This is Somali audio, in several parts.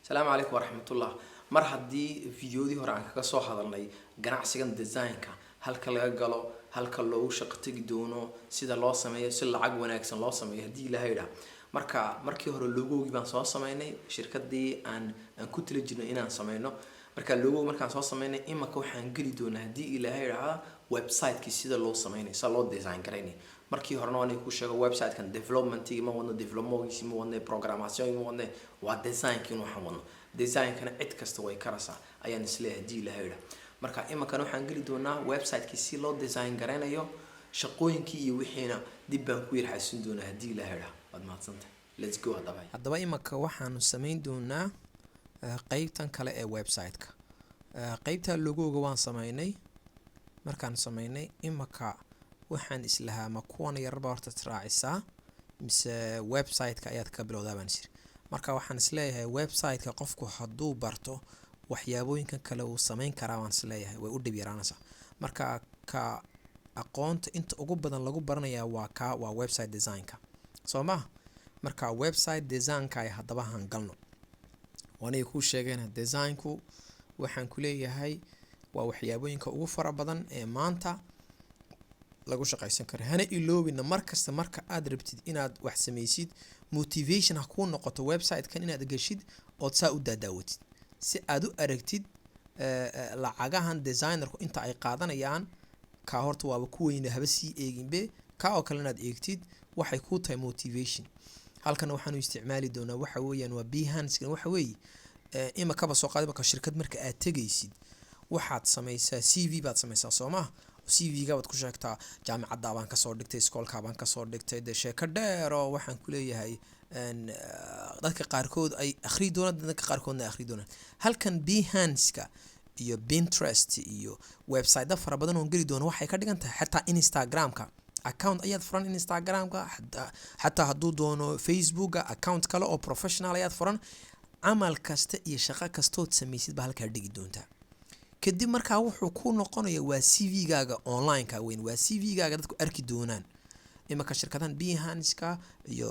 Asalaamu calaykum waraxmatullah. Mar haddii videodii hore aan kaga soo hadalnay ganacsigan designka, halka laga galo, halka loogu shaqo tegi doono, sida loo sameeyo, si lacag wanaagsan loo sameeyo, haddii Ilaahay idhaah, marka markii hore logogii baan soo sameynay, shirkadii aan ku tala jirnay inaan sameyno. Marka logo markaan soo sameynay, imaka waxaan geli doonaa, haddii Ilaahay idhaahda, website-kii sida loo sameynayo, sida loo design garaynay. Markii horena waan ku sheego, website-kan developmentigii ma wadno, developmentgiisi ma wadno, programmation ma wadno, waa design-kii. Waxaan wadno design-kana cid kasta way karaysaa ayaan isleeyahay, haddii Ilaahay idhaah. Marka imakan waxaan geli doonaa website-kii si loo design garaynayo, shaqooyinkii iyo wixiina dib baan ku yar xasuusin doonaa, haddii Ilaahay idhaah. Waad mahadsantahay, let's go. Haddaba imaka waxaanu sameyn doonaa qeybtan kale ee website-ka. Qeybta logoga waan sameynay. Markaan sameynay, imaka waxaan islahaa, ma kuwan yararba horta raacisaa mise website-ka ayaad ka bilowdaa, baan isiri. Marka waxaan isleeyahay website-ka qofku hadduu barto, waxyaabooyinkan kale uu sameyn karaa, baan isleeyahay, way u dhib yaraanaysaa. Marka ka aqoonta inta ugu badan lagu baranayaa waa ka waa website design-ka, soo ma? Marka website design-ka ay haddaba hangalno. Waaniga kuu sheegayna, design-ku waxaan ku leeyahay waa waxyaabooyinka ugu fara badan ee maanta lagu shaqaysan karo. Hana iloobina, markasta marka aad rabtid inaad wax sameysid, motivation ha kuu noqoto website-kan inaad geshid ood saa u daadaawatid, si aad u aragtid lacagahan designerku inta ay qaadanayaan. Kaa horta waaba ku weyne, haba sii eeginbe, kaa oo kale inaad eegtid waxay kuu tahay motivation. Halkan waxaanu isticmaali doonaa waxa weeyaan waa Behance. Waxa weeye, imakaba soo qaad, imaka shirkad marka aad tegaysid, waxaad sameysaa CV baad sameysaa, soo maha? CV ga baad ku sheegtaa jaamicadda baan kasoo dhigtay, iskoolka baan kasoo dhigtay, dee sheeko dheer oo waxaan ku leeyahay dadka qaarkood ay akhri doonaan, dadka qaarkoodna akhri doonaan. Halkan Behance-ka iyo Pinterest iyo website fara badan oon geli doono, waxay ka dhigan tahay xataa Instagram-ka account ayaad furan, Instagram-ka xataa hadduu doono Facebooka account kale oo professional ayaad furan. Camal kasta iyo shaqo kastood samaysid baa halkaa dhigi doontaa. Kadib markaa wuxuu ku noqonaya waa CV-gaaga online-ka weyn, waa CV-gaaga dadku arki doonaan. Imanka shirkadahan Behance-ka iyo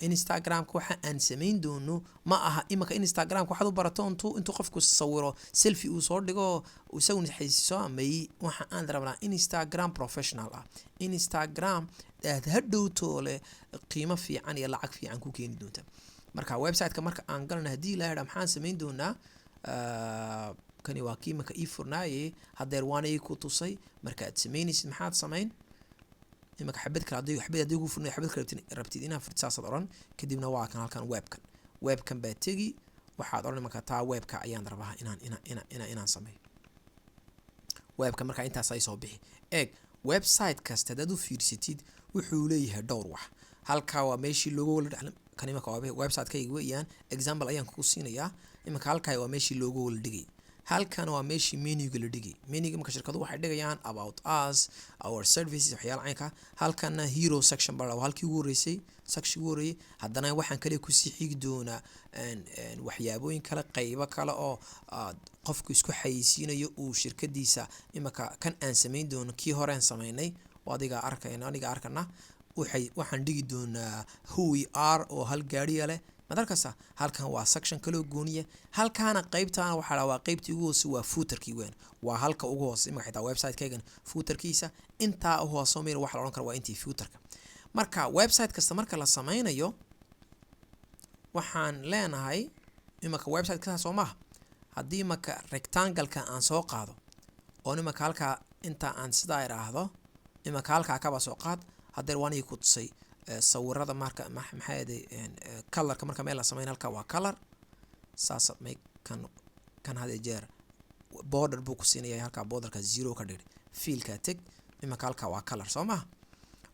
Instagram-ka waxa aan samayn doono ma aha. Imanka Instagram-ka waxaad u barato intuu qofku sawiro, selfie uu soo dhigo, isaguna xaysiiso amay. Waxa aan rabnaa Instagram professional ah, Instagram aad hadhowtoo leh qiimo fiican iyo lacag fiican ku keeni doonta. Marka website-ka marka aan galana, haddii la yidhaa, maxaan samayn doonaa? Kani waa kii imanka ii furnaaye, hadeer waana ii ku tusay. Marka aad samaynaysid, maxaad samayn? Imanka xabad kale hadii xabad hadii ku furnay, xabad kale rabtid inaad furtid, saasaad odhan. Kadibna waa kan halkan webkan, webkan baa tegi. Waxaad odhan marka taa webka ayaan rabaa inaan sameeyo webka. Marka intaas ay soo bixi. Eeg, website kasta haddaad u fiirsatid wuxuu leeyahay dhowr wax. Halkaa waa meeshii logo la dhex. Kan imanka waa website-kayga weeyaan, example ayaan kugu siinayaa. Imanka halkaa waa meeshii logo la dhigay, halkan waa meeshii menuga la dhigay. Menuga marka shirkadu waxay dhigayaan about us, our services, waxyaala caynka. Halkana hero section baa halkii ugu horreysay, section ugu horreeyay. Haddana waxaan kale kusii xigi doonaa waxyaabooyin kale, qaybo kale oo aad qofku isku xayeysiinayo uu shirkadiisa. Imanka kan aan samayn doono, kii horeen samaynay oo adiga arkayna, aniga arkana, waxaan dhigi doonaa who we are oo hal gaariya leh madarkasa. Halkan waa section kaloo gooniya. Halkaana qeybtaana waxaa la waa qeybtii ugu hoose, waa footerkii weyn, waa halka ugu hoose. Imaka xitaa website-kaygan footerkiisa intaa u hoose meel waxa la odhan kara waa intii footerka. Marka website kasta marka la sameynayo, waxaan leenahay imaka website kasta, soo maaha? Haddii imaka rectangle-ka aan soo qaado oo imaka halkaa inta aan sidaa idhaahdo, imaka halkaa kaba soo qaad, hadeer waan ii ku tusay sawirada. Marka maxaa yeelay colorka marka meel la sameyn, halkaa waa color, saas may kan had iyo jeer border buu ku siinaya. Halkaa borderka zero ka dhig, fillkaa teg. Imaka halkaa waa color, soo maha?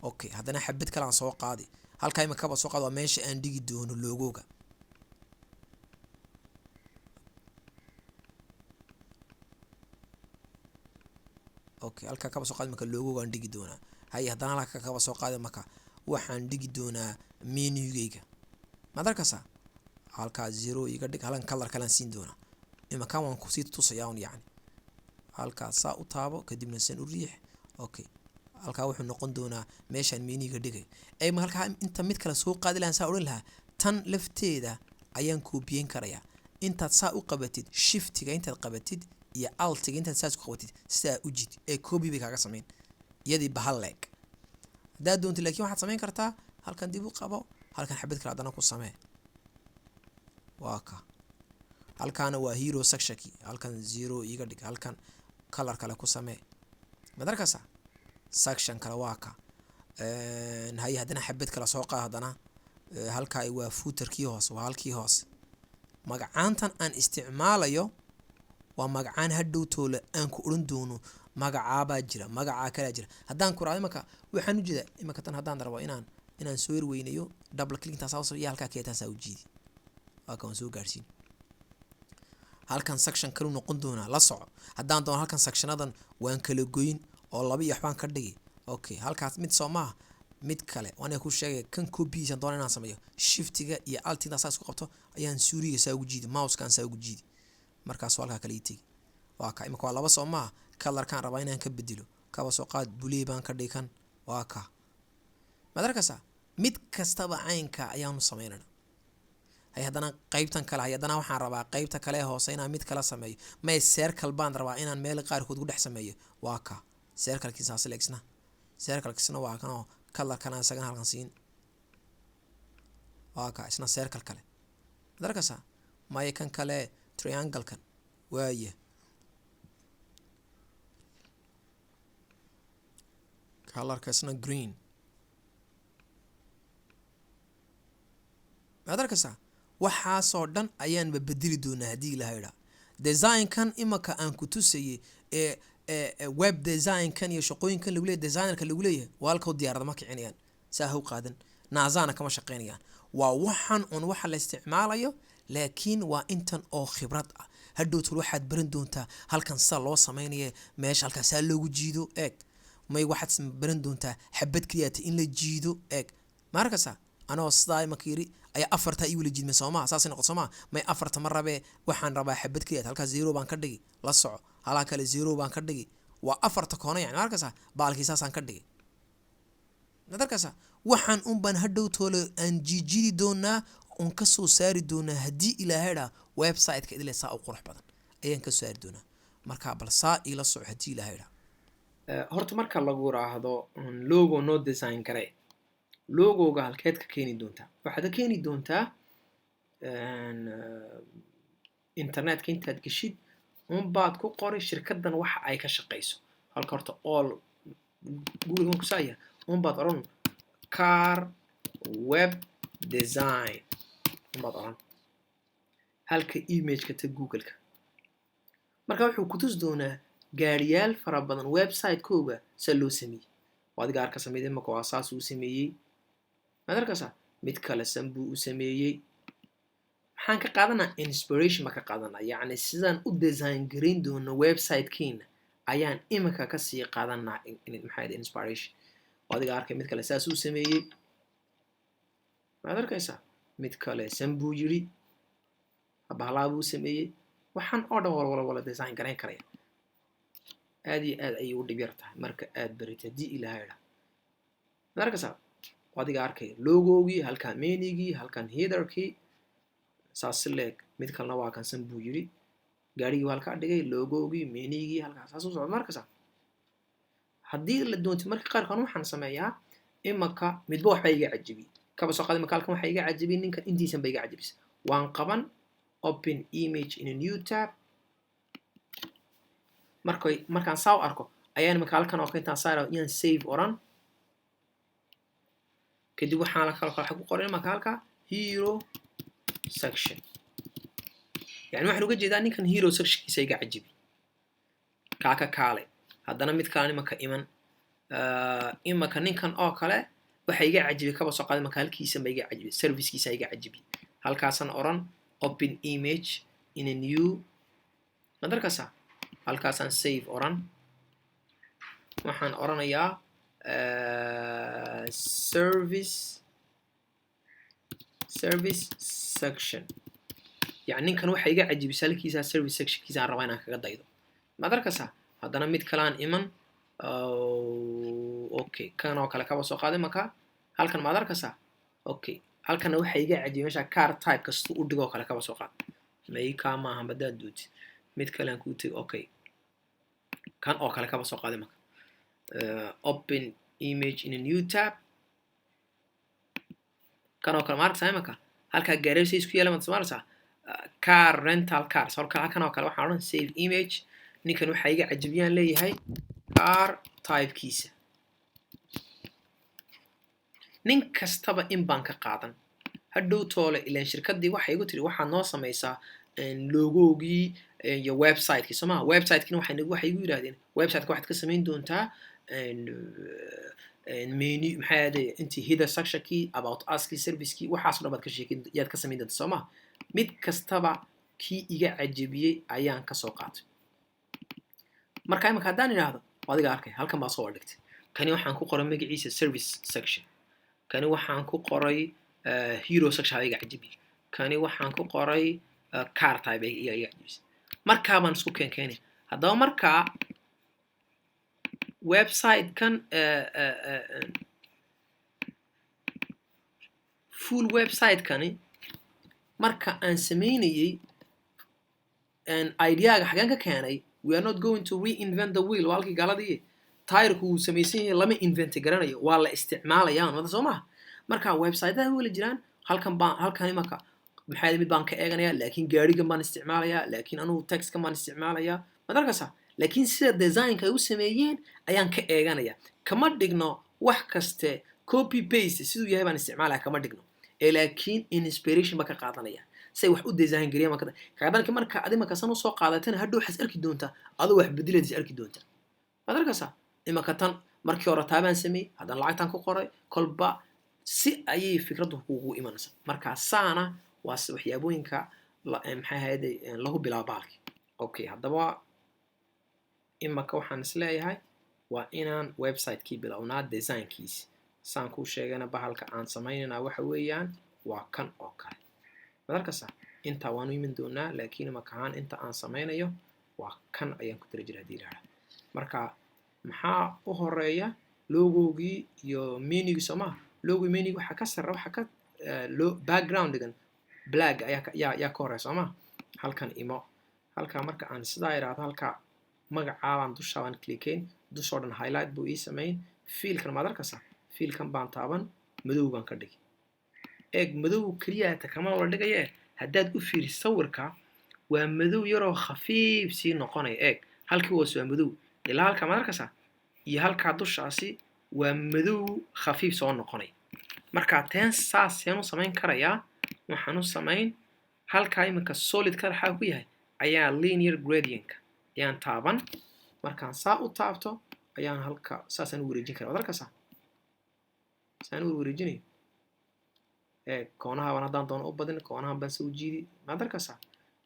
Okay, haddana xabad kale aan soo qaadi. Halkaa imaka kaba soo qaad, waa meesha aan dhigi doono logoga. Okay, halkaa kaba soo qaad, marka logoga aan dhigi doonaa. Haye, haddana halkaa kaba soo qaadi, marka waxaan dhigi doonaa menugayga. Maad arkaysaa? Halkaa zero iga dhig, halkan color kalaan siin doonaa. Imankan waan kusii tusayaa un, yacni halkaa saa u taabo, kadibna san u riix. Okay, halkaa wuxuu noqon doonaa meeshaan menuga dhigay. Ee ma halkaa inta mid kale soo qaadi lahaan, saa odhan lahaa, tan lafteeda ayaan koobiyeyn karayaa. Intaad saa u qabatid shiftiga, intaad qabatid iyo altiga, intaad saas ku qabatid, sidaa u jid ee copy bay kaaga samayn iyadii bahal leeg haddaad doontid. Laakiin waxaad samayn kartaa halkan dib u qabo, halkan xabad kale haddana ku samee. Waa ka halkaana waa hero sectionki. Halkan zero iga dhig, halkan color kale ku samee. Maad arkaysaa section kale? Waa ka haye, haddana xabad kale soo qaad. Haddana halkaa waa footerkii hoose, waa halkii hoose. Magacaantan aan isticmaalayo waa magacaan hadhow toole aan ku odhan doono magacaabaa jira, magacaa kalaa jira. Haddaan ku raado imaka, waxaan u jeedaa imaka tan, haddaan rabo inaan soo yar weynayo, double click intaas iyo halkaa keetaasaa u jiidi. Waa kan, waan soo gaarsiin. Halkan section kalu noqon doonaa, la soco. Haddaan doono halkan sectionadan waan kala goyn oo laba iyo waxbaan ka dhigi. Okay, halkaas mid soo maaha, mid kale waan ku sheegay. Kan copyiisa doona inaan sameeyo, shiftiga iyo altiga saa isku qabto ayaan suuriga saa ugu jiidi, mousekaan saa ugu jiidi, markaasuu halkaa kale ii tegi. Waa ka imika waa laba soo maaha. Colorkaan rabaa inaan ka bedelo, kaba soo qaad blue baan ka dhigi kan. Waa ka, maad arkaysaa? Mid kastaba caynka ayaanu sameynana. Hay, haddana qaybtan kale. Hay, haddana waxaan rabaa qaybta kale hoose inaan mid kala sameeyo. May, circle baan rabaa inaan meel qaarkood ku dhex sameeyo. Waa ka circlekiisaas leegsna, circlekiisna waa kanoo colorkana isagana halkan siin. Waa ka isna circle kale. Maad arkaysaa? Maya, kan kale, triangle-kan waaya. Colorka isna green. Maad arkaysaa? Waxaasoo dhan ayaanba bedeli doonaa haddii Ilaha idhaa. Designkan imaka aan ku tusayay ee web designkan iyo shaqooyinkan lagu leeyahy, designerka lagu leeyahay, waa halkau diyaarada ma kicinayaan, saa haw qaadan, naasana kama shaqeynayaan. Waa waxan un waxa la isticmaalayo, laakiin waa intan oo khibrad ah. Hadhowtul waxaad baran doontaa halkan sida loo sameynaya, meesha halkaas saa loogu jiido. Eeg, may, waxaad baran doontaa xabad keliyaata in la jiido. Eeg, ma arkaysaa? Anoo sidaa imaka yiri ayaa afartaa ii wala jiidmay soomaa? Saasay noqon soomaa? May, afarta ma rabee, waxaan rabaa xabad keliyaata. Halkaas zero baan ka dhigi, la soco. Halaa kale zero baan ka dhigi. Waa afarta koona yani. Ma arkaysaa? Baalkii saasaan ka dhigay. Maad arkaysaa? Waxaan un baan hadhow toole aan jiijidi doonaa un ka soo saari doonaa haddii Ilaahay dhaa website-ka idile saa u qurux badan ayaan ka saari doonaa. Marka bal saa iila soco haddii Ilaahay dhaa. Horta marka lagu raahdo logo noo design garee, logoga halkeed ka keeni doontaa? Waxaad ka keeni doontaa internetka. Intaad geshid unbaad ku qori shirkaddan waxa ay ka shaqayso. Halka horta all Google kusaya unbaad odhan car web design unbaad odhan. Halka imageka ta Google-ka marka wuxuu ku tusi doonaa gaariyaal fara badan website-kooga saa loo sameeyey. Waa adiga arka sameeyay imaka, waa saas uu sameeyey. Maad arkaysaa? Mid kale san buu u sameeyey. Maxaan ka qaadanaa? Inspiration baan ka qaadanaa, yacni sidaan u design garayn doono website-keena ayaan imika kasii qaadanaa. Maxaa yidhi, inspiration. Waa adiga arkay, mid kale saas uu sameeyey. Maad arkaysaa? Mid kale san buu yidhi, bahlaa buu sameeyey. Waxaan oo dhan wala wala design garayn karaya. Aad iyo aad ayay u dhib yar tahay marka aad baritay haddii Ilaahay idhaa. Maad arkaysaa? Adiga arkay logogii halkan, menugii halkan, headerkii saas si leeg. Mid kalena waa kan, san buu yidhi, gaarigii waa halkaa dhigay, logogii, menugii halkaa saas u socda. Ma arkaysaa? Haddii la doontay marka qaarkood waxaan sameeyaa imaka midba waxbaa iga cajibiyey. Kaba soo qaad imaka halkan waxaa iga cajibiyey, ninkan intiisan ba iga cajibisay. Waan qaban, open image in a new tab. Markay markaan saa u arko ayaan imaka halkan oo intaan saara inaan save oran. Kadib waxaan kale waxa ku qoran imaka halka hero section. Yani waxaan uga jeedaa ninkan hero sectionkiisa iga cajibi. Kaa ka kaale, haddana mid kalan imaka iman. Imaka ninkan oo kale waxa iga cajibay, kaba soo qaada imaka halkiisan ba iga cajibay, servicekiisa iga cajibi. Halkaasan oran open image in a new. Maad arkaysaa? Halkaasaan save oran. Waxaan oranayaa service section. Yani ninkan waxa iga cajibisay halkiisa, service sectionkiisa aan rabaa inaan kaga daydo. Maad arkaysaa? Haddana mid kalaan iman. Okay, kan oo kale kaba soo qaaday maka halkan. Maad arkaysaa? Okay, halkana waxa iga cajibay meesha car type kasta u dhigoo kale, kaba soo qaad. May, kaa maaha. Haddaad dootid mid kale aan kuu tegi. Okay, kan oo kale kaba soo qaaday. Marka open image in a new tab, kan oo kale ma arkaysaa? Imaka halkaa gaariyo isku yaala ma arkaysaa? Car rental cars halka. Halkan oo kale waxaan odhan save image. Ninkan waxaa iga cajabiyaan leeyahay car typekiisa. Nin kastaba in baan ka qaadan hadhow toole, ilaan shirkaddii waxay igu tiri waxaad noo samaysaa logogii iyo websitekii, soo maha? Websitekina waxay igu yidhahdeen websiteka waxaad ka samayn doontaa menu, maxay ahde, intii header sectionkii, about uskii, servicekii, waxaas o dhan baad ka sheekin yaad ka samayn doontaa, soo maha? Mid kastaba kii iga cajabiyey ayaan kasoo qaatay. Marka imika haddaan idhaahdo, adiga arkay, halkan baa soo dhigtay. Kani waxaan ku qoray magaciisa service section, kani waxaan ku qoray hero section iga cajabiyey, kani waxaan ku qoray car type iga cajabisay. Markaa baan isku keenkeenay. Haddaba markaa website-kan full website-kani marka aan sameynayey, ideaga xagaan ka keenay? We are not going to reinvent the wheel. Waa halkii gaaladii tayrku uu samaysan yahay, lama invent garanayo, waa la isticmaalaya wada, soo maha? Marka website-daha wala jiraan. Halkan baan, halkan imaka maxaa mid baan ka eeganaya, laakiin gaarigan baan isticmaalayaa, laakiin anugu textkan baan isticmaalayaa, maad arkaysaa? Laakiin sida designka ay u sameeyeen ayaan ka eeganaya. Kama dhigno wax kaste copy paste, siduu yahay baan isticmaalaya kama dhigno ee, laakiin inspiration baan ka qaadanaya say wax u design gareeyaan baan ka qaadanaya. Marka adi marka san usoo qaadatana, hadhow waxaad arki doontaa adoo wax bedelaad is arki doontaa, maad arkaysaa? Imaka tan markii hore taabaan sameeyey, haddana lacagtaan ku qoray. Kolba si ayay fikraddu kugu imanaysaa. Marka saana waa waxyaabooyinka maxay ahayd lagu bilaabo bahalki. Okay, haddaba imaka waxaan isleeyahay waa inaan website-kii bilownaa designkiisi. Saan kuu sheegana, bahalka aan samaynayna waxa weeyaan waa kan oo kale, maad arkaysaa? Intaa waanu iman doonaa, laakiin imaka ahaan inta aan samaynayo waa kan ayaan ku tira jira hadii lahahda. Marka maxaa u horeeya? Logogii iyo menugii, soo maha? Logo, menugi waxaa ka sarre, waxaa ka backgroundigan black ayaa yaa ka horeya, soo maha? Halkan imo. Halkaa marka aan sidaa idhaahdo, halkaa magacaabaan dushaabaan clickayn, dushoo dhan highlight buu ii samayn. Fillkan maad arkaysaa? Fillkan baan taaban, madow baan ka dhigi. Eeg, madow keliyaata kama wala dhigaye. Haddaad u fiiriso sawirka, waa madow yaroo khafiif sii noqonaya. Eeg, halkii hoose waa madow ilaa halkaa, maad arkaysaa? Iyo halkaa dushaasi waa madow khafiif soo noqonaya. Marka teen saas seen u samayn karayaa? Waxaan u samayn halkaa iminka solid color xaa ku yahay ayaa linear gradientka ayaan taaban. Markaan saa u taabto ayaan halka saasaan u wareejin karaa, waad arkaysaa saan u wareejinayo. Eeg, koonaha baan haddaan doono u badin, koonahan baan soo jiidi, maad arkaysaa?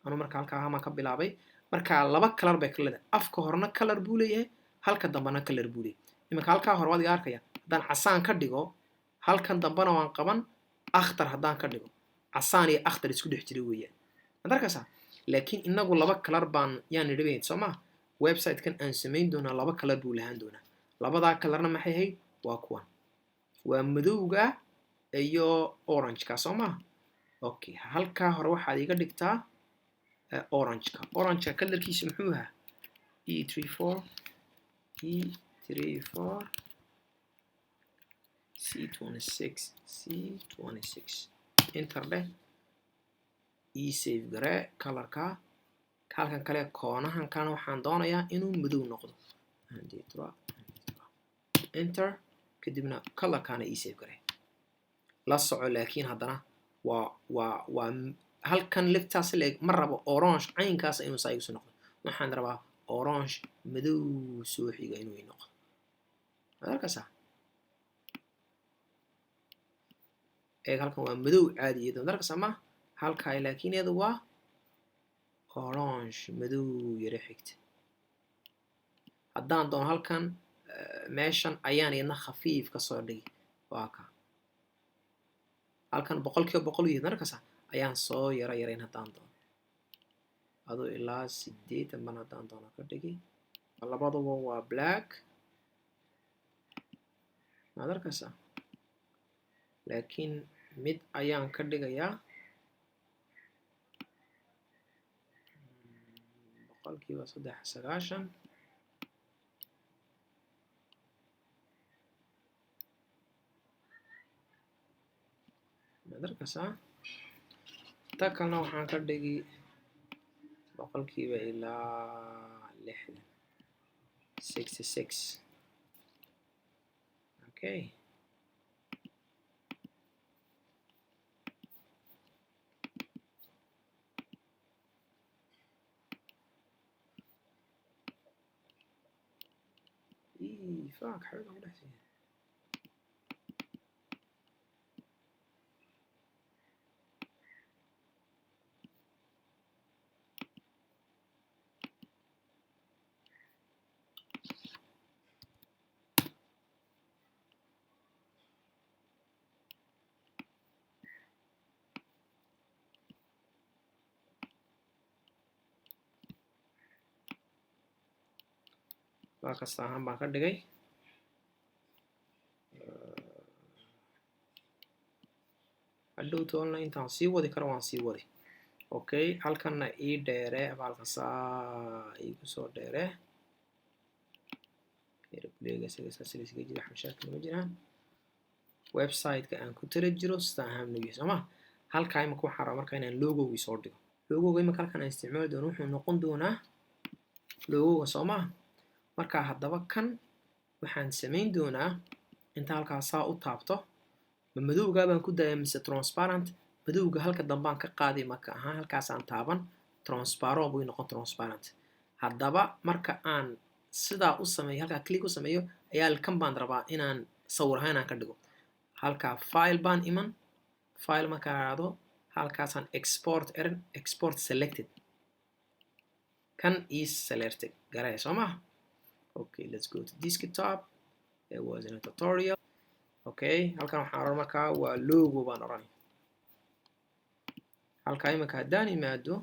Anu marka halkaa hamaan ka bilaabay. Marka laba color bay ka leedahay. Afka horena color buu leeyahay, halka dambena color buu leeyahay. Iminka halkaa hore waad iga arkaya haddaan casaan ka dhigo, halkan dambena waan qaban, akhtar haddaan ka dhigo, casaan iyo akhtar isku dhex jira weeyaan, maad arkaysaa? Laakiin inagu laba color baan yaan nidhi, soo maa? Website-kan aan samayn doonaa laba color buu lahaan doonaa. Labadaa colorna maxay ahayd? Waa kuwan, waa madowga iyo orangeka, soo maha? Okay, halkaa hore waxaad iga dhigtaa orangeka. Orangeka colorkiisa muxuu ahaa? E34, E34, C26, C26. Enter dheh, e save garee colorka. Halkan kale, koonahan kalena waxaan doonayaa inuu madow noqdo. Enter, kadibna colorkaana e save garee. La soco, laakiin haddana waa halkan liftaas leeg. Ma rabo orange caynkaas inuu saa igu soo noqdo. Waxaan rabaa orange madow soo xiga inuu ii noqdo, maad arkaysaa? Eeg, halkan waa madow caadi iyada, maad arkaysaa? Ma halkaa, laakiin iyada waa orange madow yaro xigta. Haddaan doono halkan meeshan ayaan iyadna khafiif ka soo dhigi. Waa ka halkan 100% yahay, maad arkaysaa? Ayaan soo yaro yarayn haddaan doono, aduu ilaa 80 ban haddaan doono ka dhigi. Labaduba waa black, maad arkaysaa? Laakiin mid ayaan ka dhigayaa. 3.93%. Maad arkaysaa? Ta kalena waxaan ka dhigi ilaa 60%, 66. Okay, ii fuck, xabad baan ku dhex siiyay. Waa kasta ahaan baan ka dhigay. Hadhow toolna intaan sii wadi karo waan sii wadi. Okay, halkanna ii dheere, baalkan saa iigu soo dheere. Airplayga isaga saas isaga jira, mashaakil ma jiraan. Website-ka aan ku tala jiro sida ahaan nugiya soo ma. Halkaa imika waxaan rabaa marka inaan logogii soo dhigo. Logoga imika halkan aan isticmaali doono wuxuu noqon doonaa logoga, soo ma. Marka haddaba kan waxaan samayn doonaa inta halkaa saa u taabto, ma madowgaa baan ku daaya mise transparent? Madowga halka dambaan ka qaaday marka ahaan halkaasaan taaban, transparent buu noqon, transparent. Haddaba marka aan sidaa u sameeyo, halkaa click u sameeyo, ayaa kan baan rabaa inaan sawir ahaan aan ka dhigo. Halkaa file baan iman. File markaan raado, halkaasaan export erin, export selected, kan ii selected garaya, soo maha? Okay, let's go to desktop. It was in a tutorial. Okay, halkan waxaan oran markaa waa logo baan oranay. Halkaa iminka haddaan imaado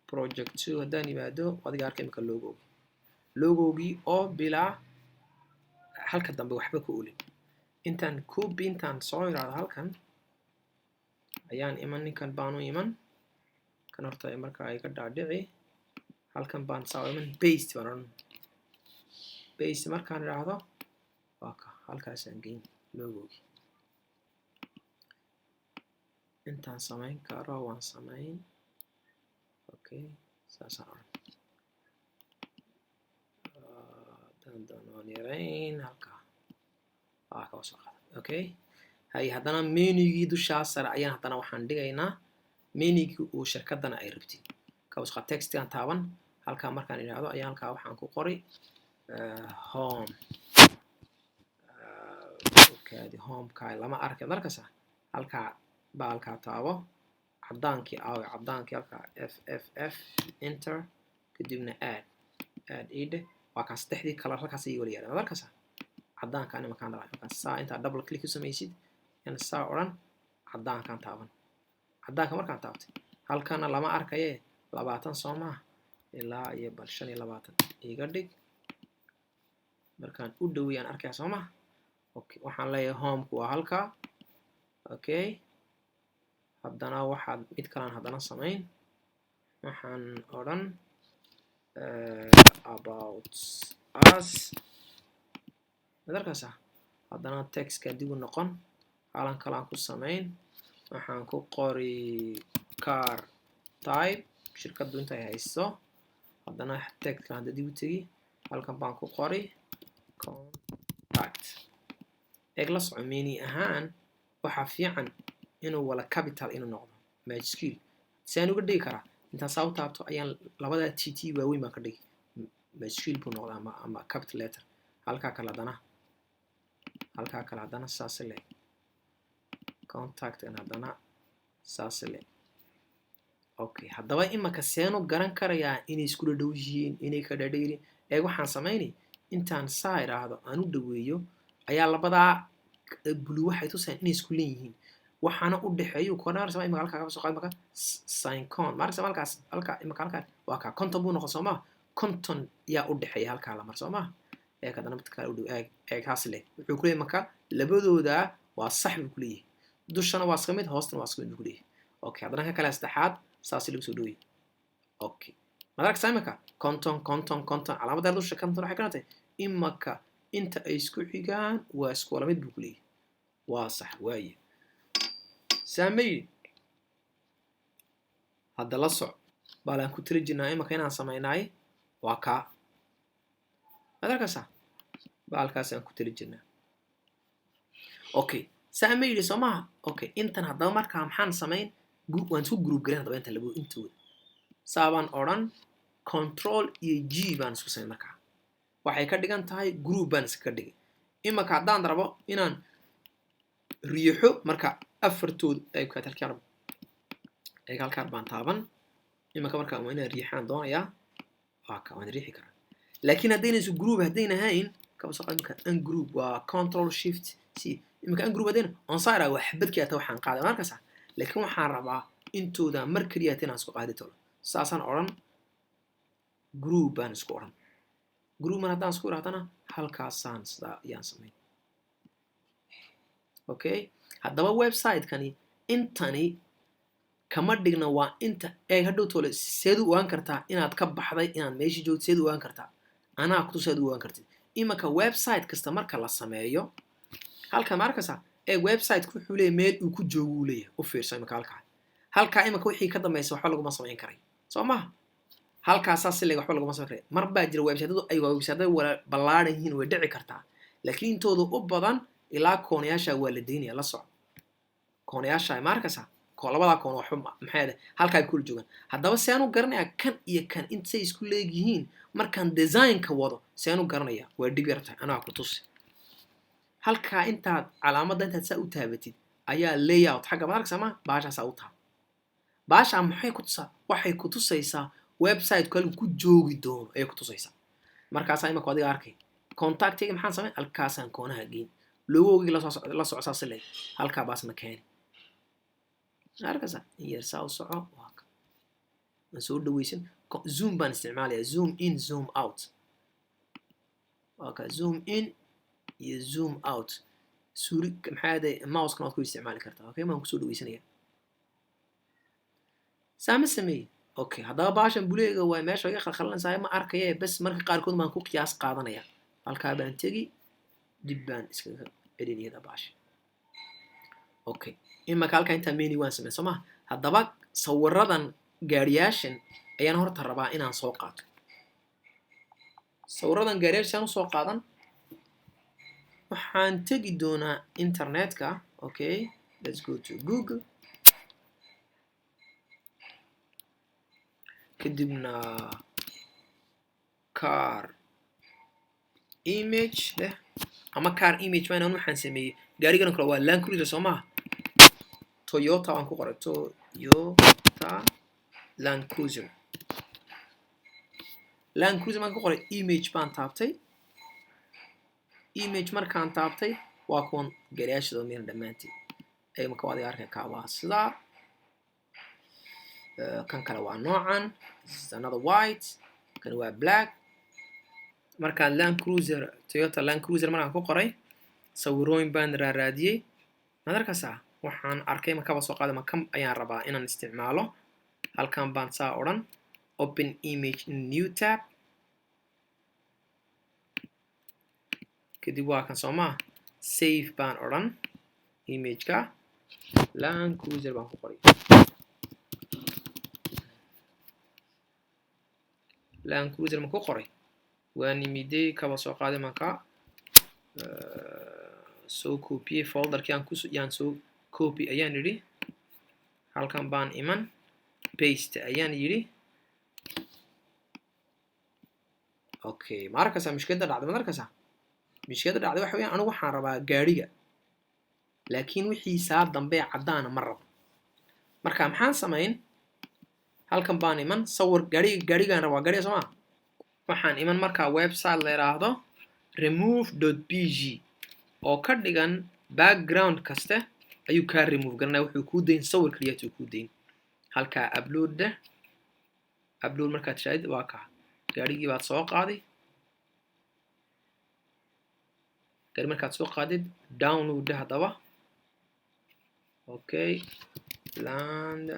project two, haddaan imaado, adiga arka iminka logogi, logogii oo bilaa halka dambe waxba ka olin. Intaan copy intaan soo iraado, halkan ayaan iman, ninkan baanu iman, kan horta marka ay ka dhaadhici, halkan baan saa iman, paste baan oran. Paste markaan idhaahdo, waa ka halkaasaan geyn logogi. Intaan samayn karo waan samayn. Okay, saasaan oran. Haddaan doono waan yarayn. Halkaa waa ka soo qaada. Okay, hay, haddana menugii dushaa sare ayaan haddana waxaan dhigaynaa menugii uu shirkadana ay rabtay. Kabasqa textigan taaban. Halkaa markaan idhaahdo ayaan halkaa waxaan ku qori home. Okaadi, homeka lama arkay markasa. Halkaa baa halkaa taabo, caddaankii aaway? Caddaankii halkaa f f f, enter, kadibna add, add idhe. Waa kaa saddexdii color halkaas ayay wala yaalaan markasa. Caddaankaan imakaan rabaa markaas saa intaa double click u samaysid yana saa odhan, caddaankaan taaban. Caddaanka markaan taabtay, halkana lama arkaye, 20 soo maaha, ilaa iyo bal 25 iga dhig. Markaan u dhoweyaan arkaya, soo maha? Okay, waxaan leeyahay homeku waa halkaa. Okay, haddana waxaad mid kalaan haddana samayn, waxaan odhan about us. Mad arkaysaa? Haddana textka dib u noqon, halan kalaan ku samayn, waxaan ku qori car type, shirkaddu intay haysto. Haddana textka hadda dib u tegi, halkan baan ku qori contact. Eeg, la soco, meni ahaan waxaa fiican inuu wala capital inuu noqdo, majuscule. Saan uga dhigi karaa? Intaan saa u taabto ayaan labada t t waaweyn baan ka dhigi, majuscule buu noqdaa ama capital letter. Halkaa kale haddana, halkaa kale haddana saas le, contactgan haddana saas le. Okay, haddaba imaka seenu garan karayaa inay isku dhadhow yihiin, inay ka dhadheerin? Eeg, waxaan samaynay intaan saa idhaahdo aan u dhaweeyo ayaa labadaa blue waxay tusayaan inay isku leeyihiin, waxaana u dhexeeyo kornarsa. Imaka halkaa kaba soo qaad, marka sincon maarkasa halkaas, halkaa imaka halkaa waa kaa 50 buu noqon, soo maa? 50 yaa u dhexeeya halkaa la mar, soo maa? Eeg, haddana mid kale u dhow. Eeg, eeg, haas leh wuxuu ku leeyahay marka labadooda waa sax buu ku leeyahay. Dushana waa iska mid, hoostana waa iska mid buu ku leeyahay. Okay, haddana ka kale saddexaad saas lagu soo dhowey. Okay, maad arkaysaa imika 50, 50, 50 calaamadda dusha 50 waxay ka tahay imaka inta ay isku xigaan waa isku wala mid buu ku leeyahay. Waa sax waaye saamey. Hadda la soc baalaan ku tiri jirnaa imaka inaan samaynaay waa kaa. Maad arkaysaa baalkaasaan ku tiri jirnaa. Okay, saa ma yidhi soo maaha? Okay, intan haddaba markaa maxaan samayn? Waan isku group garin haddaba intan labo intooda saabaan odhan, Control iyo G baan isku samayn. Markaa waxay ka dhigan tahay group baan iskaga dhigay. Imaka haddaan rabo inaan riixo marka afartooda ay halkaan eeg, halkaan baan taaban imaka. Marka waa inaan riixaan doonayaa, waa ka waan riixi karaa. Laakiin haddayna isu group haddayna ahayn, kaba soo qaad imika ungroup waa Control Shift C. Imika ungroup haddayna onsira waa xabad keliya ta waxaan qaaday markaasa, laakiin waxaan rabaa intooda mar keliya ta inaan isku qaadi tolo. Saasaan odhan, group baan isku odhan. Group mar haddaan isku idhahdana halkaasaan sidaa ayaan samayn. Okay, haddaba website-kani intani kama dhigna waa inta eeg. Hadhow tole seed u ogaan kartaa inaad ka baxday, inaad meeshii joogto seed u ogaan kartaa? Anaa kutusaad u ogaan kartid. Imanka website kasta marka la sameeyo halka ma arkaysaa ee website-ku wuxuu leeyahay meel uu ku joogo uu leeyahay. U fiirso imanka halkaa imanka wixii ka dambaysa waxba laguma samayn karay soo maha? Halkaasaa si leg waxba laguma samayn karay. Mar baa jira website-yadu ay website wala ballaaran yihiin, way dhici kartaa, laakiin intooda u badan ilaa koonayaasha waa la daynaya. La soco koonayaasha ma arkaysaa? Labadaa koon waxba maxay ahayd halkaa ay kula joogaan. Haddaba sean u garanayaa kan iyo kan intay isku leegyihiin markaan designka wado? Sean u garanayaa? Waa dhib yar tahay, anaa ku tusi. Halkaa intaad calaamadda intaad saa u taabatid ayaa layout xagga ma arkaysaa? Ma baashaasaa u taha baashaa maxay ku tusaa? Waxay ku tusaysaa website-ku halku ku joogi doono ayay ku tusaysaa. Markaasaa imaka adiga arkay contactiga maxaan samay, halkaasaan koonaha geyn, logogii la soco saas leeg, halkaa baasna keeni. Arkaysaa in yar saa u soco, waa ka waan soo dhaweysan. Zoom baan isticmaalayaa, zoom in, zoom out. Waa ka zoom in iyo zoom out. Suuri maxaa ahaday mouse-kana waad ku isticmaali kartaa. Okay, waan kusoo dhaweysanaya saama sameeye. Okay, haddaba baashan buleega waa meesha iga khalkhalanaysaa, ma arkaya bes. Marka qaarkood baan ku qiyaas qaadanaya, halkaa baan tegi, dib baan iskaga celinayada baasha. Okay, imaka halkaa intaa meni waan samey soo maha? Haddaba sawiradan gaariyaashan ayaan horta rabaa inaan soo qaato. Sawiradan gaariyaashan usoo qaadan waxaan tegi doonaa internetka. Okay, let's go to Google, kadibna car image leh ama car image maan. Waxaan sameeyey gaarigan kale waa Land Cruiser soo maha? Toyota waan ku qoray, Toyota Land Cruiser. Land Cruiser baan ku qoray, image baan taabtay. Image markaan taabtay waa kuwan gaariyaashooda miran dhammaanteed. Imaka waa adiga arkay, kaa waa sidaa, kan kale waa noocan. This is another white, kan waa black. Markaan Land Cruiser, Toyota Land Cruiser markaan ku qoray, sawirooyin baan raaraadiyey. Maad arkaysaa? Waxaan arkay ma kaba soo qaaday ma kam ayaan rabaa inaan isticmaalo. Halkan baan saa odhan, open image in new tab. Kadib waa kan soo maa? Save baan odhan imageka, Land Cruiser baan ku qoray. Land Cruiser ma ku qoray? Waa nimiday, kaba soo qaaday marka soo copiyey folderkii aan kus yaan soo copy ayaan yidhi. Halkan baan iman, paste ayaan yidhi. Okay, ma arkaysaa mushkiladda dhacday? Ma arkaysaa mushkiladda dhacday? Waxa weeyaan anigu waxaan rabaa gaadhiga, laakiin wixiisaa dambe caddaana ma rabo. Marka maxaan samayn? Halkan baan iman, sawir gaadhiga, gaadhigaan rabaa gaadhiga soo maa? Waxaan iman markaa website la yidhaahdo remove.bg oo ka dhigan background kaste ayuu kaa remove garanaya, wuxuu kuu dayn sawir kaliyaatu kuu dayn. Halkaa upload dheh. Upload markaad tirahdid waa kaa gaadhigii baad soo qaaday. Gaari markaad soo qaadid, download dheh haddaba. Okay, Land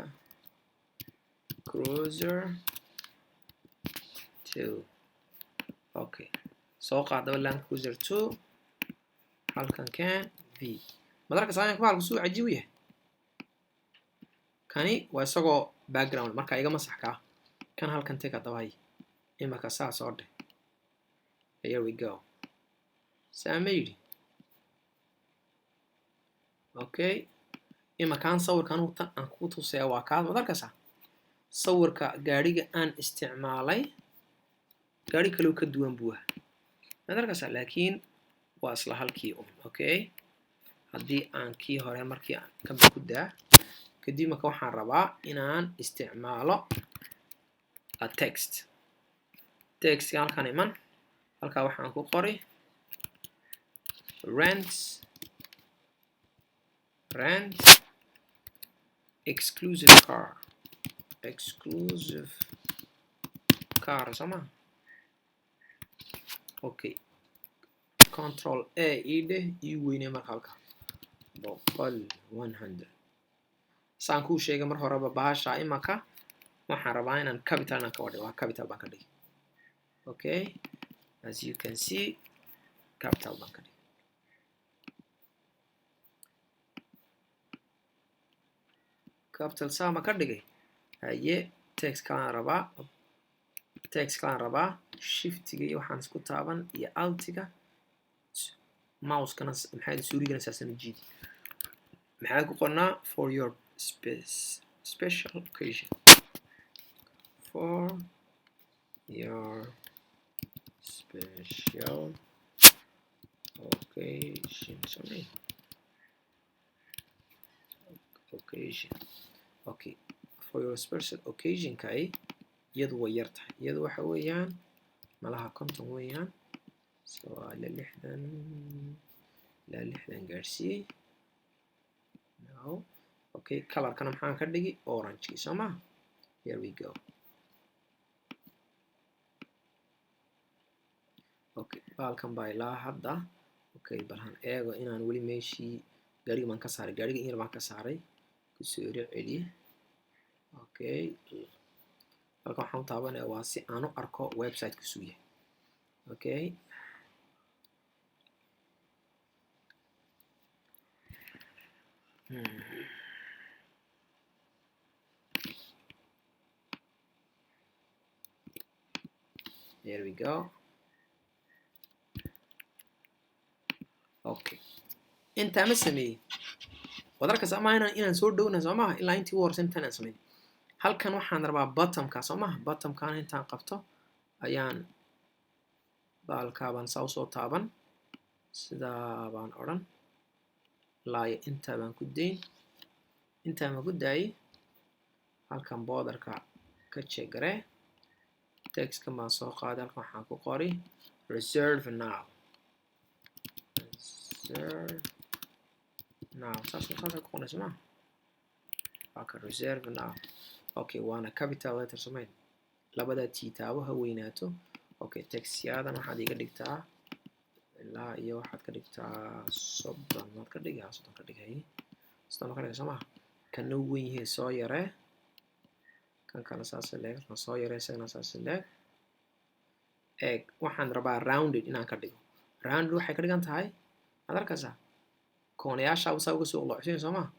Cruiser 2. Okay, soo qaadaba Land Cruiser 2, halkan keen. V madarka saanka bahalku suu cajiib u yahay. Kani waa isagoo background, marka iga masax kaa kan. Halkan teg haddaba, hay imaka saas oo dheh. Here we go. Saama yidhi? Okay, imakaan sawirkan tan aan kugu tusaya waa kaas. Maad arkaysaa sawirka gaadhiga aan isticmaalay? Gaadhi kaloo ka duwan buu ah, maad arkaysaa, laakiin waa isla halkii un. Okay, haddii aan kii hore markii aan kaba ku daa kadib, marka waxaan rabaa inaan isticmaalo a text. Textka halkan iman, halkaa waxaan ku qori rent exclusive car. Exclusive car, soo ma? Okay, Control A ii dheh, ii weynee. Marka halka 100, 100, saan kuu sheegay mar horeba. Bahasha imaka waxaan rabaa inaan capital inaan ka dhigo. Waa capital baan ka dhigi. Okay, as you can see, capital baan ka dhigi. Capital saa ma ka dhigay? Haye, text kalaan rabaa, text kalaan rabaa. Shiftiga iyo waxaan isku taaban iyo Altiga, mousekana maxaa, suurigana saasaan u jiidi. Maxaa ku qornaa? For your special occasion. For your special occasion, sorry, occasion. Okay, for your special occasion. Kay iyadu way yar tahay. Iyadu waxa weeyaan malaha 50 weeyaan. So ilaa 60, ilaa 60 gaadhsiiyey. No, okay, colorkana maxaan ka dhigi? Orangekii, soo maha? Here we go. Okay, baalkan baa ilaa hadda. Okay, bal han eego inaan weli meeshii gaariga baan ka saaray. Gaariga in yar baan ka saaray, kusoo ero celi. Okay, halkan waxaan u taabanaya waa si aan u arko website-ka suu yahay. Okay. There we go. Okay, intaa ma sameeyey? Waad arkaysa ama inaan soo dhowna, soo maha? Ilaa intii ugu horeysa intaan aan sameyn. Halkan waxaan rabaa buttonka, soo maha? Buttonkan intaan qabto ayaan baalkaabaan saa usoo taaban, sidaa baan odhan, ilaa iyo intaa baan ku dayn. Intaa ma ku daayey? Halkan borderka ka check garee. Textkan baan soo qaaday. Halkan waxaan ku qori "reserve now". Reserve now, saas saasa ku qornayso maa? Waa ka "reserve now". Okay, waana capital letter samayn, labada tiitaabo ha weynaato. Okay, textyadan waxaad iga dhigtaa ilaa iyo waxaad ka dhigtaa 30. Maad ka dhigi? 30 ka dhigay, 30 ka dhigay, soo maha? Kana u weyn yahay, soo yaree. Kan kale saas leeg, kan soo yaree, isagana saas leeg. Eeg, waxaan rabaa rounded inaan ka dhigo. Rounded waxay ka dhigan tahay, maad arkaysaa, koonayaasha saa uga soo qloocsiin, soo maha?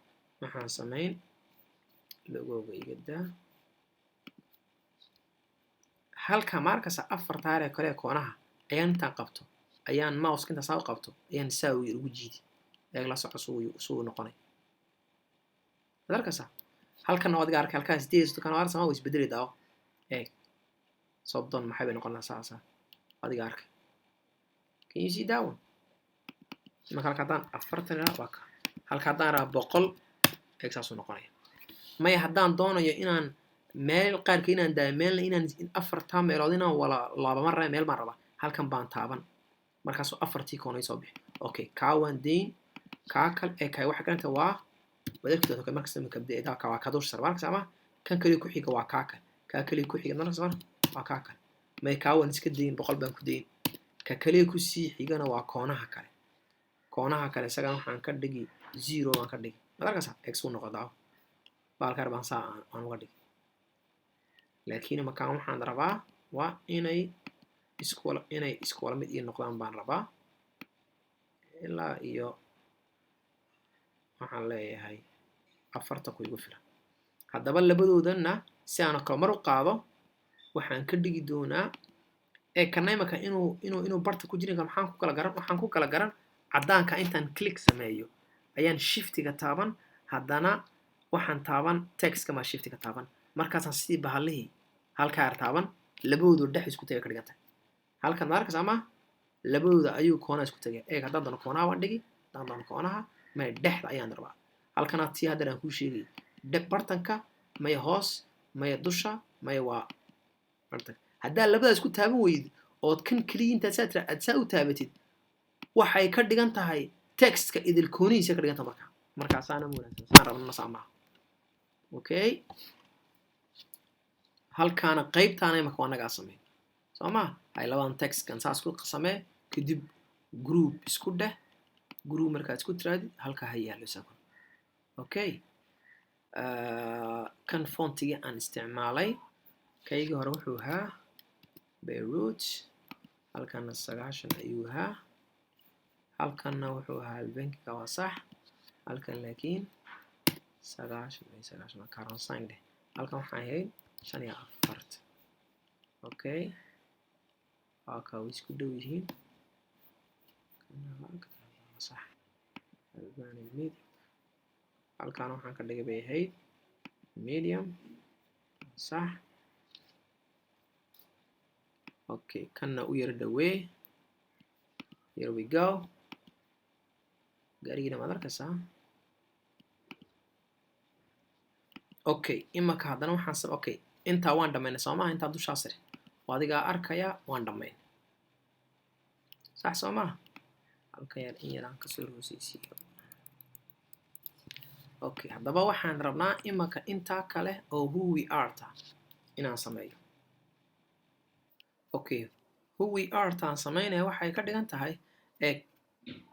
Waxaan samayn logoga iga daa. Halka ma arkaysaa afar taar ee kale ee koonaha ayaan intaan qabto, ayaan mouseka intaan saa u qabto, ayaan saa ugu jiidi. Eeg, la soco suu noqonay. Maad arkaysaa? Halkan oo adiga arkay, halkaa 38 kan waa sama, way isbedeli. Daawo, eeg, 30 maxay bay noqonaa? Saasa adiga arkay. Can you see that one? Marka halka haddaan 40 iraa, waa ka. Halka haddaan iraa 100, eeg, saasuu noqonaya. Maya, haddaan doonayo inaan meel qaarka inaan daayo, meelna inaan afartaa meelood inaan wala laabama raba, meel baan rabaa, halkan baan taaban, markaasuu afartii koonay soo bixi. Okay, kaa waan dayn. Kaa kale ee kay waxay kalenta waa waad arki doonta. Markasta imika ka waa kadush sar markas, ama kan kaliya ku xiga waa kaa kale, kaa kaliya ku xiga markas waa kaa kale. May, kaa waan iska dayn, 100 baan ku dayn. Ka kaliya ku sii xigana waa koonaha kale. Koonaha kale isagana waxaan ka dhigi 0 baan ka dhigi. Maad arkaysaa? X uu noqodaa. Baalkaar baan saa aan uga dhigay, laakiin markaan waxaan rabaa waa inay isku wala mid ii noqdaan baan rabaa. Ilaa iyo waxaan leeyahay 40 ku igu filan. Haddaba labadoodanna si aan kala mar u qaado, waxaan ka dhigi doonaa ee kana imaka inuu barta ku jirin. Maxaan ku kala garan? Waxaan ku kala garan caddaanka intaan click sameeyo ayaan shiftiga taaban, haddana waxaan taaban textka maa shiftiga taaban. Markaasaan sidii bahalihii halkaa yar taaban, labadoodu dhex isku tagay ka dhigan tahay. Halkan ma arkaysa ama labadooda ayuu koonaha isku tagay? Eeg, haddaan doono koonaha waan dhigi, haddaan doono koonaha may, dhexda ayaan rabaa. Halkanaa tii haddana aan kuu sheegay, bartanka maya, hoos maya, dusha maya, waa bartanka. Haddaa labadaas ku taaban weydid ood kan keliya intaad saa tira aad saa u taabatid, waxay ka dhigan tahay textka idil koonihiisa ka dhigan tahay. Markaasaana ma wanaagsan, saan rabna saa maaha. Okay, halkaana qaybtaana imaka waa nagaa sameyn, soo ma? Hay, labadan textkan saas ku samee, kadib group isku dheh. Group markaad isku tiraadid, halkaa ha yaallo isagun. Okay, kan fontigii aan isticmaalay kaygii hore wuxuu ahaa Beirut, halkana 90 ayuu ahaa, halkanna wuxuu ahaa Albenkiga, waa sax. Halkan laakiin 90 iyo 90 quarante-cinq dheh. Halkan waxaan ahayd 45. Okay, waa kaa, way isku dhow yihiin. Sax, Albani medium. Halkan waxaan ka dhigay bay ahayd medium, sax. Okay, kanna u yara dhawee. Here we go. Gaarigiina maad arkaysaa? Okay, imaka haddana waxaan, okay, intaa waan dhamaynay, soo maha? Intaa dushaa sare oo adigaa arkaya waan dhamayn, sax soo maha? Halkan yar in yaraan kasoo hooseysiiyo. Okay, haddaba waxaan rabnaa imaka intaa kale oo who we are ta inaan sameeyo. Okay, who we are taan sameynaya waxay ka dhigan tahay, eeg,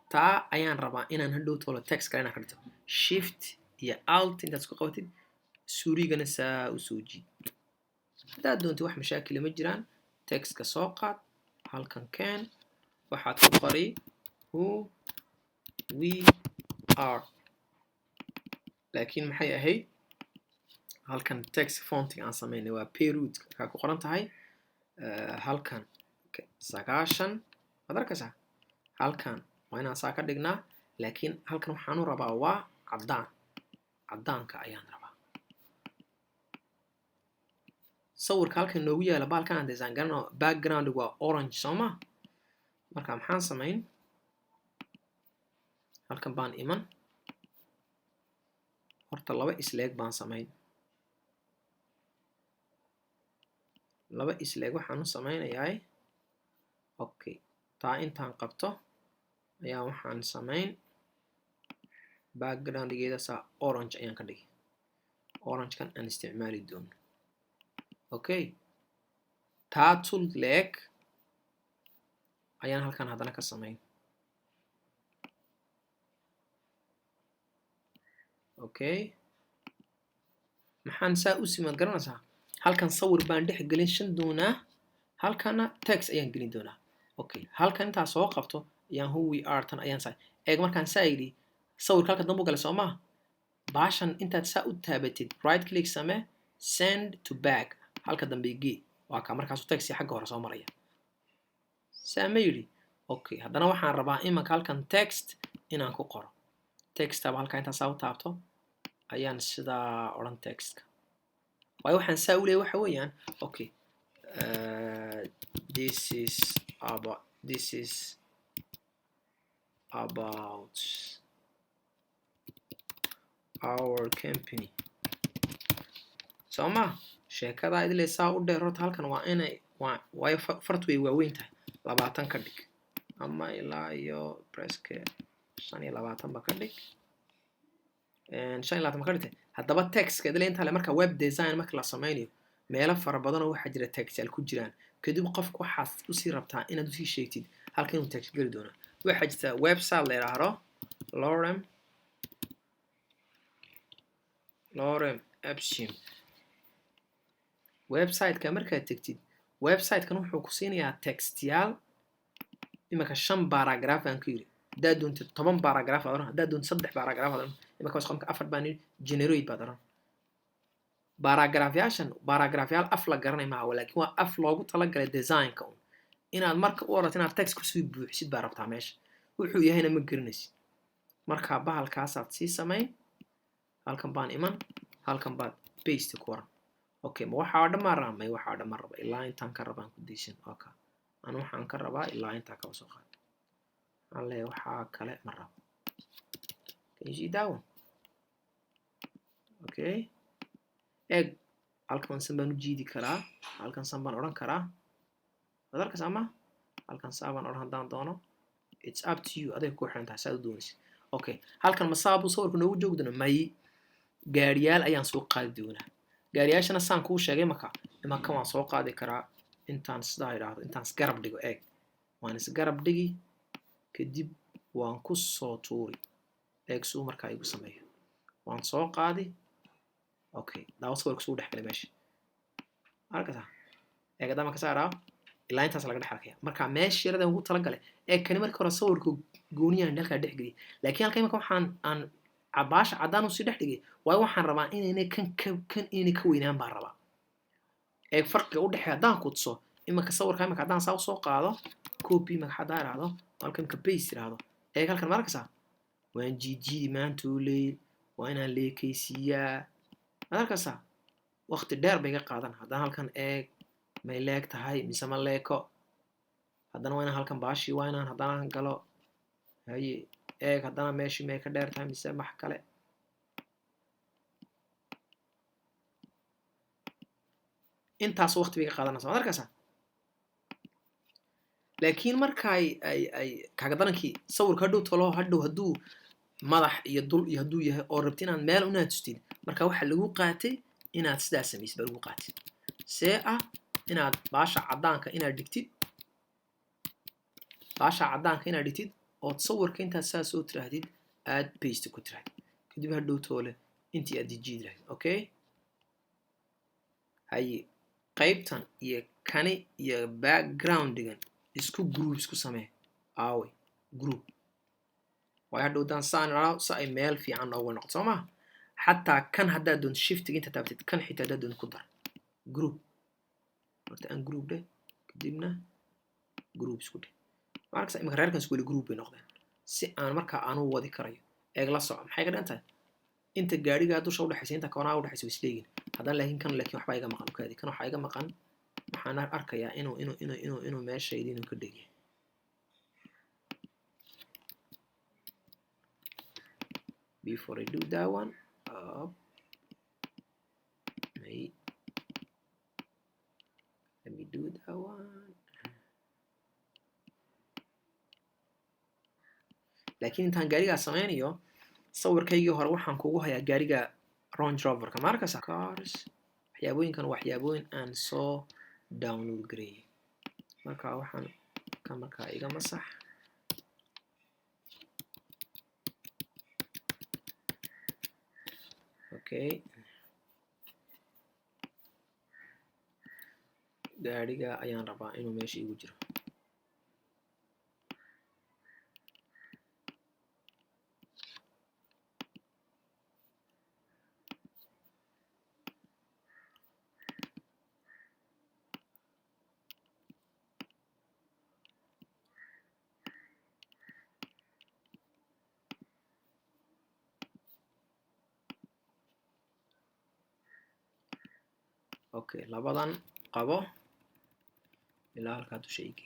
taa ayaan rabaa inaan hadhow tolo text kale inaan ka dhigto. Shift iyo Alt intaad isku qabatid, suurigana saa u soo jiid haddaad doontid, wax mashaakila ma jiraan. Textka soo qaad, halkan keen, waxaad ku qori who we are. Laakiin maxay ahayd halkan text fontiga aan sameynay? Waa Beirut kaa ku qoran tahay. Halkan 90 waad arkaysaa. Halkan waa inaan saa ka dhignaa, laakiin halkan waxaan u rabaa waa caddaan, caddaanka ayaan rabaa. Sawirka halkan noogu yaala baalkan aan design garano, background waa orange, soo ma? Marka maxaan samayn? Halkan baan iman, horta laba isleeg baan samayn. Laba isleeg waxaan u samaynayaa, okay, taa intaan qabto ayaa waxaan samayn backgroundgeeda saa orange ayaan ka dhigi, orangekan aan isticmaali doono. Okay, taa tul leeg ayaan halkan haddana ka samayn. Okay, maxaan saa u simaad garanaysaa? Halkan sawir baan dhex gelin shan doonaa, halkana text ayaan gelin doonaa. Okay, halkan intaa soo qabto ayaan who we are tan ayaan saa, eeg, markaan saa yidhi, sawirka halka dambu gale, soo maha? Baashan intaad saa u taabatid, right click samee, send to back, halka dambe gee. Waa kaa, markaasuu text xagga hore soo maraya. Saa ma yidhi? Okay, haddana waxaan rabaa imanka halkan text inaan ku qoro. Textaba halkaa intaa saa u taabto ayaan sidaa odhan textka, waayo waxaan saa u leeyahay waxa weeyaan, okay, this is about our company, soo ma? Sheekadaa idile saa u dheer horta halkan waa inay waa, waayo fartu way waaweyn tahay. 20 ka dhig ama ilaa iyo presske 25 ba ka dhig. 25 ba ka dhigtay. Haddaba textka idile intaa le, marka web design marka la sameynayo, meelo fara badanoo waxaa jira textyaal ku jiraan. Kadib qofku waxaad usii rabtaa inaad usii sheegtid halka inuu text geli doono. Waxaa jirta website la yidhaahdo lorem Epsim website-ka markaad tegtid, website-kan wuxuu ku siinayaa textiyaal. Imika shan paragraph aan ku yiri, haddaad doontid 10 paragraph aad oran, haddaad doontid saddex paragraph aad oran. Imika was qomka afar baan yiri, generate baad oran. Paragraphyaashan paragraphyaal af la garanay maaha, laakiin waa af loogu talagalay designka un inaad marka u orato inaad text kusii buuxisid baa rabtaa. Meesha wuxuu yahayna ma garanaysid. Marka bahalkaasaad sii samayn. Halkan baan iman, halkan baad paste ku oran. Okay, ma waxaa oo dhan maan rabaa? May, waxaa oo dhan maan raba. Ilaa intaan ka rabaan ku daysan. Okay, anu waxaan ka rabaa ilaa intaa kaba soo qaad. Waxaan leeyahay waxaa kale ma rabo. Can you see that one? Okay, eeg, halkan san baan u jiidi karaa, halkan san baan odhan karaa. Waad arkaysaa ma? Halkan saa baan odhan haddaan doono. It's up to you, aday ku xiran tahay saad u doonaysid. Okay, halkan masaabuu sawirka noogu joogi doona? May, gaariyaal ayaan soo qaadi doonaa. Gaariyaashana saan kuu sheegay maka imaka waan soo qaadi karaa. Intaan sidaa idhaahdo, intaan isgarab dhigo, eeg, waan isgarab dhigi, kadib waan ku soo tuuri. Eeg suu markaa igu sameeyo. Waan soo qaadi. Okay, daawo, sawirka suu dhex galay meesha. Arkaysaa? Eeg, haddaan ka saaraa, ilaa intaas laga dhex arkaya. Marka meesha yaradan ugu talagalay. Eeg, kani markii hore sawirka gooniyaan halkaa dhex geliyay, laakiin halka imika waxaan aan cabaasha caddaan usii dhex dhigay, waayo waxaan rabaa inaynay kan ka kan inaynay ka weynaan baan rabaa. Eeg farqiga u dhexeeya haddaan ku tuso. Imika sawirka imika haddaan saa usoo qaado, copy imika haddaan idhaahdo, halka imika paste idhaahdo, eeg halkan, ma arkaysaa? Waan jiijiidi maantuu leyl, waa inaan leekaysiiyaa. Maad arkaysaa? Waqti dheer bay ka qaadan. Haddaan halkan eeg, may leeg tahay mise ma leeko? Haddana waa inaan halkan baashii, waa inaan haddana galo. Haye, eeg, haddana meeshii may ka dheer tahay mise max kale? Intaas waqti bay ka qaadanaysaa, maad arkaysaa? Laakiin marka ay kaaga darankii sawirka hadhow talo, hadhow hadduu madax iyo dul iyo hadduu yahay oo rabti inaad meel unaad tustid, marka waxaa lagu qaatay inaad sidaas samaysid baa lagu qaatay. See ah inaad baasha caddaanka inaad dhigtid, baasha caddaanka inaad dhigtid, ood sawirka intaad saas soo tiraahdid, aad paste ku tirahdid, kadib hadhow toole intii aad dejiid lahayd. Okay, haye, qaybtan iyo kani iyo backgroundigan isku group isku samee. Aaway group? Waayo hadhow daan saan idhaahdo si ay meel fiican noogu noqoto, soo maha? Xataa kan haddaad doonto, shiftiga inta taabatid, kan xitaa haddaad doonto ku dar group. Horta aan group dheh, kadibna group isku dheh. Ma arkaysaa? Imika reerkan isku weli group bay noqdeen, si aan markaa aanu wadi karayo. Eeg, la soco, maxay ka dhigan tahay? Inta gaadhigaa dusha udhexaysa, inta koonaha udhexaysa way isleeyihin. Haddana laakiin kan, laakiin waxbaa iga maqan. Ukaadi, kan waxaa iga maqan. Waxaan arkayaa inuu meeshaydi inuu ka dhegyahay. Before I do that one up, wait, let me do that one. Laakiin intaan gaarigaa sameynayo, sawirkaygii hore waxaan kugu hayaa gaariga Range Roverka. Ma arkaysaa? Cars, waxyaabooyinkan waxyaabooyin aan soo download gareeyay. Marka waxaan ka markaa iga masax. Okay, gaariga ayaan rabaa inuu meesha igu jiro. Okay, labadan qabo ilaa halkaa dusha igi.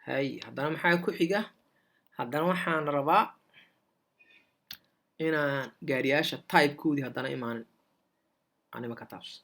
Hay, haddana maxaa ku xiga? Haddana waxaan rabaa inaan gaariyaasha typekoodii haddana imaanin anima ka taabso.